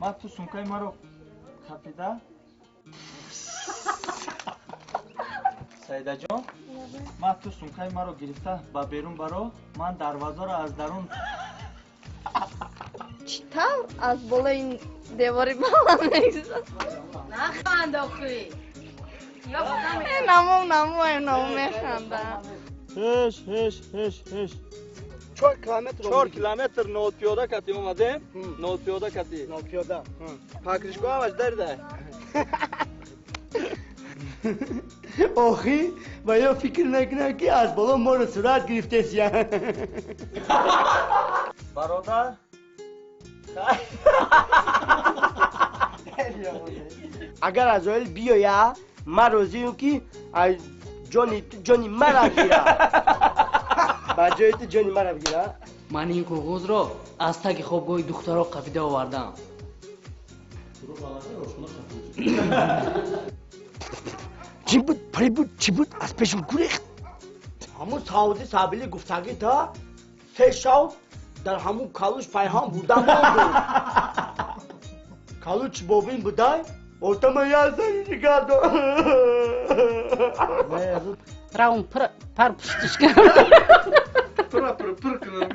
Ман ту сумкаи маро қапида. Саидаҷон, ман ту сумкаи маро гирифта ба берун баро, ман дарвозаро аз дарун. Чӣ тавр аз болои девори баланд мегузарад? Наханд охи. Намо, намо, намо механдам. Ҳеш, ҳеш, ҳеш, ҳеш. 4 километр. 4 километр нопиёда кати омадем, нопиёда кати. Нопиёда. Покрышка ҳамаш дарда. Охи, ва ё фикр мекунам, ки аз боло моро сурат гирифтесия. Бародар, агар Азроил биёя, ман розиюм, ки ҷони ту ҷони мара гира, ба ҷои ту ҷони мара бигира. Ман ин коғозро аз таги хобгоҳи духтаро қапида овардам. Чӣ буд, пари буд, чӣ буд, аз пешам гурехт. Ҳамун сауди сабили гуфтагӣ та се шав дар ҳамун калуш пайҳам бурда монду. Калуч бобин будай, отама ясани нигардо. Равм пар пуштиш кардам. Пура пур пур кунам.